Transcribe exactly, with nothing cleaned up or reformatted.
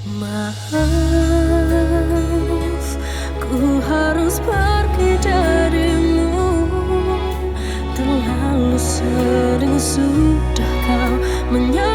Maaf, ku harus pergi darimu. Terlalu sering sudah kau menyakiti